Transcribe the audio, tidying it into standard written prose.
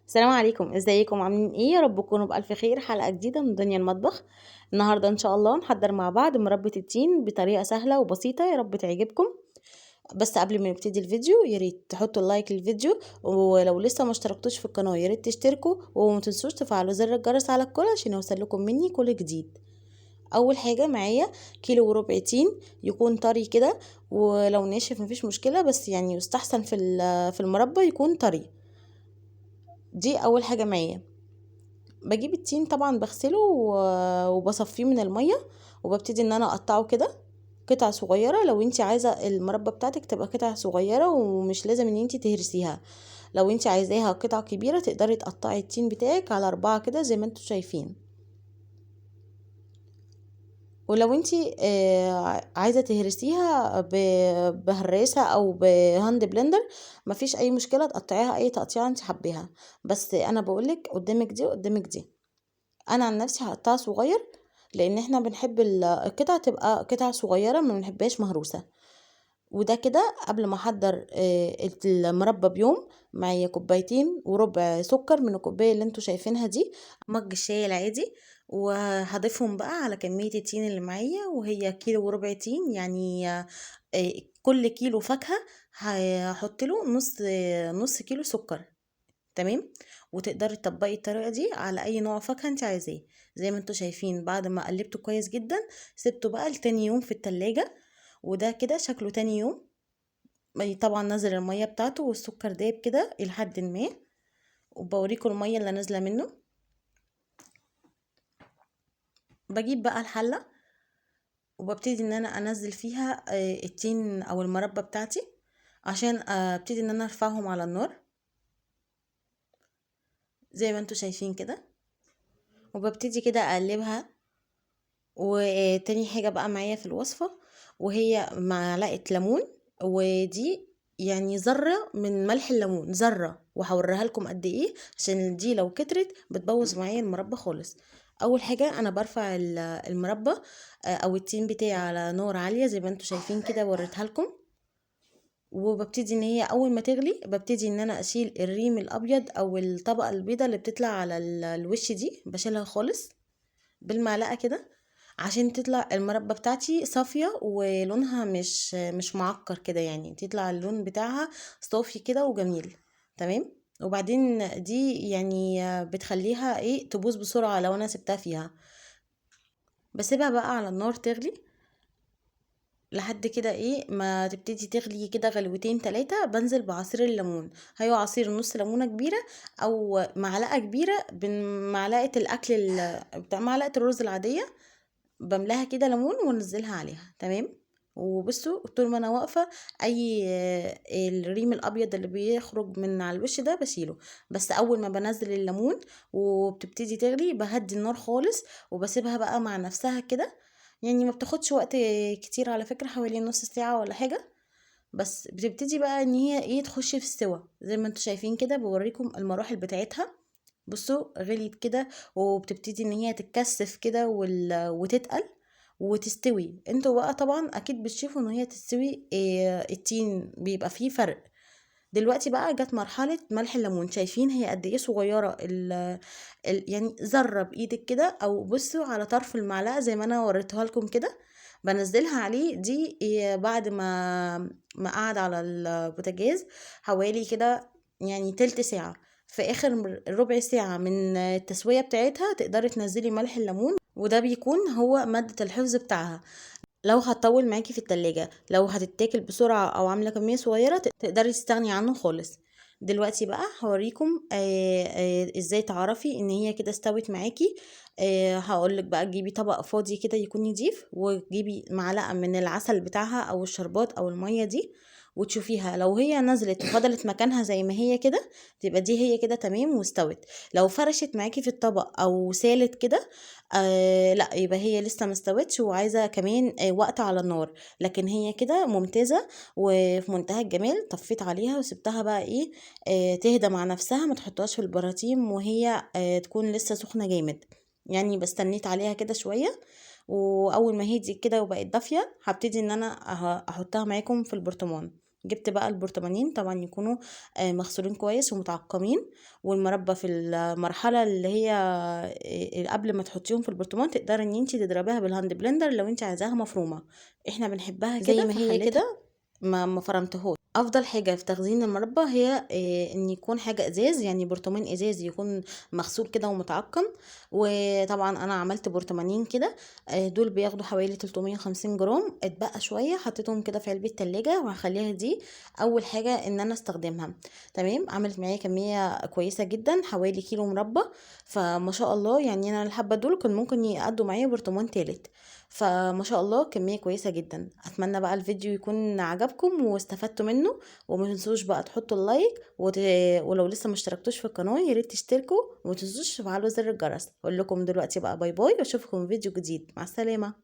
السلام عليكم، ازيكم عاملين ايه؟ يا رب تكونوا بالف خير. حلقة جديدة من دنيا المطبخ. النهارده ان شاء الله نحضر مع بعض مربى التين بطريقة سهلة وبسيطة، يا رب تعجبكم. بس قبل ما نبتدي الفيديو يا ريت تحطوا ال like للفيديو، ولو لسه ما اشتركتوش في القناة يا ريت تشتركوا، وما تنسوش تفعلوا زر الجرس على الكل عشان يوصل لكم مني كل جديد. اول حاجة معايا كيلو وربع تين، يكون طري كده، ولو ناشف مفيش مشكلة، بس يستحسن في المربى يكون طري. دي اول حاجة معايا. بجيب التين طبعا بغسله وبصفيه من المية، وببتدي ان انا اقطعه كده قطع صغيرة. لو انتي عايزه المربى بتاعتك تبقى قطع صغيرة ومش لازم ان انتي تهرسيها، لو انتي عايزاها قطع كبيرة تقدري تقطعي التين بتاعك على 4 كده زي ما انتوا شايفين. ولو انتي عايزه تهرسيها بهراسه او ب hand blender مفيش اي مشكلة، تقطعيها اي تقطيعه انتي حباها، بس انا بقولك قدامك دي وقدامك دي. انا عن نفسي هقطعها صغير لان احنا بنحب القطع تبقى قطع صغيرة، ما بنحبهاش مهروسه. وده كده قبل ما احضر المربى بيوم. معايا كوبايتين وربع سكر من الكوباية اللي انتوا شايفينها دي، مج الشاي العادي، وهضيفهم بقى على كمية التين اللي معايا وهي كيلو وربع تين. كل كيلو فاكهة هحط له نص كيلو سكر، تمام. وتقدري تطبقي الطريقة دي على اي نوع فاكهة انت عايزاه. زي ما انتوا شايفين بعد ما قلبته كويس جدا سبته بقى لتاني يوم في التلاجة، وده كده شكله تاني يوم. طبعا نزل المية بتاعته والسكر داب كده الى حد ما، وبوريكم المية اللي نازلة منه. بجيب بقى الحلة وببتدي ان انا انزل فيها التين او المربى بتاعتي عشان ابتدي ان انا ارفعهم على النار زي ما انتوا شايفين كده، وببتدي كده اقلبها. وتاني حاجة بقى معايا في الوصفة وهي معلقة ليمون، ودي ذرة من ملح الليمون، ذرة، وهوريها لكم قد ايه عشان دي لو كترت بتبوظ معايا المربى خالص. اول حاجة انا برفع المربى او التين بتاعي على نار عالية زي ما انتوا شايفين كده وريتها لكم، وببتدي ان هي اول ما تغلي ببتدي ان انا اشيل الريم الابيض او الطبقة البيضة اللي بتطلع على الوش دي، بشيلها خالص بالمعلقة كده عشان تطلع المربى بتاعتي صافية ولونها مش معكر كده، تطلع اللون بتاعها صافي كده وجميل، تمام. وبعدين دي بتخليها تبوظ بسرعة لو انا سبتها فيها. بسيبها بقى على النار تغلي لحد كده ما تبتدي تغلي كده غلوتين 3. بنزل بعصير الليمون، هيو عصير نص ليمونة كبيرة او معلقة كبيرة من معلقة الاكل بتاع معلقة الرز العادية، بملاها كده ليمون وانزلها عليها، تمام. وبصوا طول ما انا واقفة الريم الابيض اللي بيخرج من على الوش ده بشيله، بس اول ما بنزل الليمون وبتبتدي تغلي بهدي النار خالص وبسيبها بقى مع نفسها كده، ما بتاخدش وقت كتير على فكرة، حوالي نص ساعة ولا حاجة، بس بتبتدي بقى ان هي تخش في السوا زي ما انتوا شايفين كده. بوريكم المراحل بتاعتها. بصوا غليت كده وبتبتدي ان هي تتكثف كده وتتقل وتستوي. انتوا بقى طبعا اكيد بتشوفوا ان هي تستوي، التين بيبقى فيه فرق. دلوقتي بقى جت مرحلة ملح الليمون، شايفين هي قد ايه صغيرة، ذرة بايدك كده، او بصوا على طرف المعلقة زي ما انا وريتها لكم كده، بنزلها عليه. دي بعد ما قعد على البوتاجاز حوالي كده تلت ساعة، في اخر ربع ساعة من التسوية بتاعتها تقدري تنزلي ملح الليمون، وده بيكون هو مادة الحفظ بتاعها. لو هتطول معاكي في التلاجة، لو هتتاكل بسرعة او عاملة كمية صغيرة تقدري تستغني عنه خالص. دلوقتي بقى هوريكم، ازاي تعرفي ان هي كده استوت معاكي. هقولك بقى تجيبي طبق فاضي كده يكون نضيف، وتجيبي معلقة من العسل بتاعها او الشربات او المية دي، وتشوفيها لو هي نزلت وفضلت مكانها زي ما هي كده تبقى دي هي كده تمام واستوت. لو فرشت معاكي في الطبق او سالت كده، لا يبقى هي لسه ما استوتش وعايزه كمان وقت على النار، لكن هي كده ممتازة وفي منتهى الجمال. طفيت عليها وسبتها بقى تهدى مع نفسها، ما تحطهاش في البراطيم وهي تكون لسه سخنة جامد، بستنيت عليها كده شوية، واول ما هديت كده وبقت دافيه هبتدي ان انا احطها معاكم في البرطمان. جبت بقى البرطمانين طبعا يكونوا مغسولين كويس ومتعقمين، والمربى في المرحلة اللي هي قبل ما تحطيهم في البرطمان تقدري ان انتي تضربيها بال hand blender لو انتي عايزاها مفرومه. احنا بنحبها زي كده ما هي فخليتها كده، ما فرمتهوش. افضل حاجة في تخزين المربى هي ان يكون حاجة ازاز، يعني برطمان ازاز يكون مغسول كده ومتعقم. وطبعا انا عملت برطمانين كده، دول بياخدوا حوالي 350 جرام، اتبقى شوية حطيتهم كده في علبة تلاجة، وهخليها دي اول حاجة ان انا استخدمها. تمام، عملت معايا كمية كويسة جدا حوالي كيلو مربى، فما شاء الله. يعني انا الحبة دول كان ممكن يقضوا معايا برطمان تالت، فما شاء الله كمية كويسة جدا. اتمنى بقى الفيديو يكون عجبكم واستفدتوا منه، وما تنسوش بقى تحطوا ال like، ولو لسه ما اشتركتوش في القناة يا ريت تشتركوا، وما تنسوش تفعلوا زر الجرس. اقول لكم دلوقتي بقى bye bye، واشوفكم في فيديو جديد. مع السلامة.